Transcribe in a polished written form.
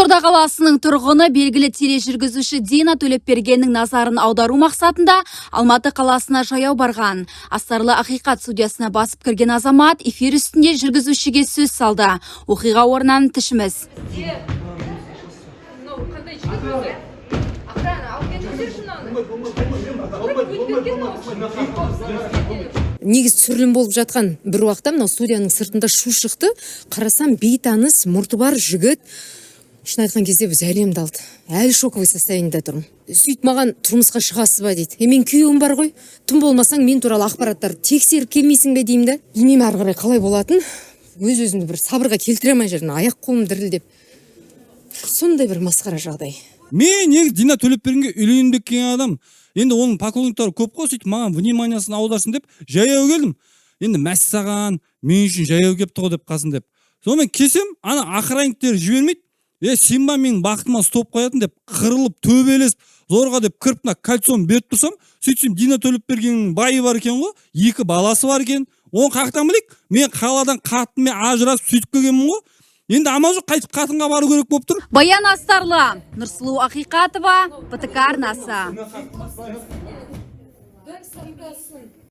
Қызылорда қаласының тұрғыны, белгілі тележүргізуші Дина Төлепбергеннің назарын аудару мақсатында Алматы қаласына жаяу барған. Астарлы ақиқат студиясына басып кірген азамат эфир үстінде жүргізушіге сөз салды. Оқиға орнынан тілшіміз. Мынау қандай жігіт өзі? Охрана, алып кетіңіздерші мынаны. Өтіп кеткен осы. Негізі түсірілім болып жатқан бір уақытта мынау студияның сыртында шу шықты. Қарасам, бейтаныс, мұрты бар жігіт. Шын айтқан кезде, біз зәремді алды, әлі шоковый состояниеда тұрмын. Сөйтіп маған: «Тұрмысқа шығасыз ба?» – дейді. Е, мен күйеуім бар ғой, тым болмасаң мен туралы ақпараттарды тексеріп келмейсің бе деймін да. Білмеймін ары қарай қалай болатын, өз өзімді бір сабырға келтіре алмай жүрмін, аяқ қолым дірілдеп, сондай бір масқара жағдай. Мен негізі Дина Төлепбергенге үйленейін деп келген адам. Енді оның поклонниктары көп қой, сөйтіп маған вниманиясын аударсын деп жаяу келдім. Енді мәссаған, мен үшін жаяу келіпті ғой деп қалсын деп. Сонымен келсем, ана охранниктер жібермейді. Е, сен ба менің бақытыма стоп қоятын деп қырылып, төбелесіп, зорға деп кіріп, мына кольцоны беріп тұрсам, сөйтсем, Дина Төлепбергеннің байы бар екен ғой, екі баласы бар екен. Оны қаяқтан білейік? Мен қаладан қатынмен ажырасып, сөйтіп келгенмін ғой. Енді амал жоқ, қайтып қатынға бару керек болып тұр. Баян Астарлы, Нұрсұлу Ақиқатова, ПТК арнасы. Бір сақтасын.